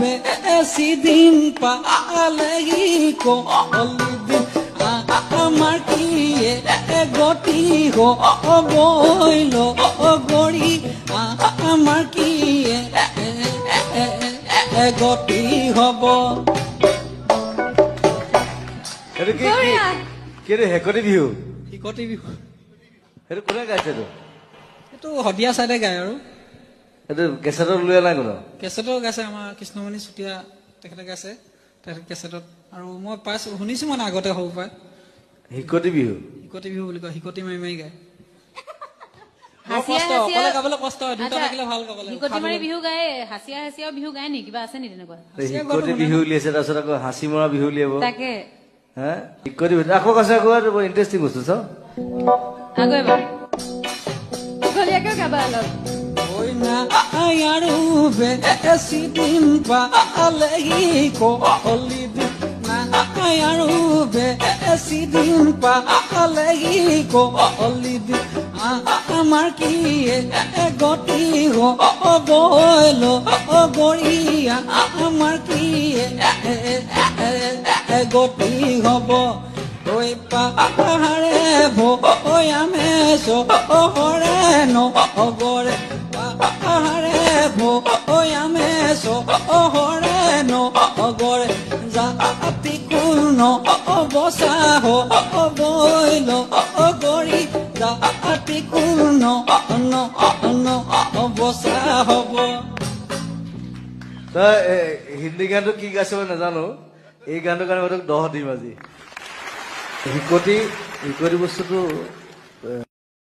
বেছি দিন পালেহি কলি দিন আমাৰ কি গতি হবইল গৰি, আমাৰ কি গতি হব। সেইটো কি কি এইটো? হেকতি বিহু। হিকটি বিহু। সেইটো কোনে গাইছে এইটো? এইটো শদিয়া চাইডে গায় আৰু। সেইটো কেছেটত উলিওৱা নাই কোনো? কেছেটো গাইছে আমাৰ কৃষ্ণমণি চুতীয়া, তেখেতে গাইছে, তেখেতে কেছেটত আৰু মই পাইছো, শুনিছো মানে আগতে সৰু পৰাই। হিকতি বিহু। হিকটি বিহু বুলি কয়, হিকটি মাৰি মাৰি গায়। বৰ হাঁচিয়া কষ্ট, হাঁচিয়া। অকলে গাবলৈ কষ্ট হয়, দুটা আচ্ছা, থাকিলে ভাল গাবলৈ। হিকটি মাৰি বিহু গায়, হাঁচিয়া হাঁচিয়াও বিহু গায় নি? কিবা আছে নি তেনেকুৱা? হিকতি বিহু উলিয়াইছে, তাৰপিছত আকৌ হাঁচি মৰা বিহু উলিয়াব। তাকে। হে, হিকতি বিহু আকৌ আছে, আকৌ এইটো বৰ ইণ্টাৰেষ্টিং বস্তু চাওঁ। আকৌ এবাৰ। দীঘলীয়াকেও গাবা অলপ। ঐ নাই আৰু বেছি দিন পালেহি কলি দিন, নাই আৰু বেছি দিন পালেহি কলি দিন আমাৰ কি গতি হবইল গৰীয়া, আমাৰ কি গতি হব। ঐ পাহাৰে ভৈয়ামে চহৰে নগৰে, পাহাৰে ভৈয়ামে চহৰে নগৰে, জাতি কোন বচা হবইল গৰি, জাতি কোন বচা হব। তই হিন্দী গানটো কি গাইছে মই নাজানো, এই গানটোৰ কাৰণে মই তোক 10 দিম আজি। হিকতি, হিকতি বস্তুটো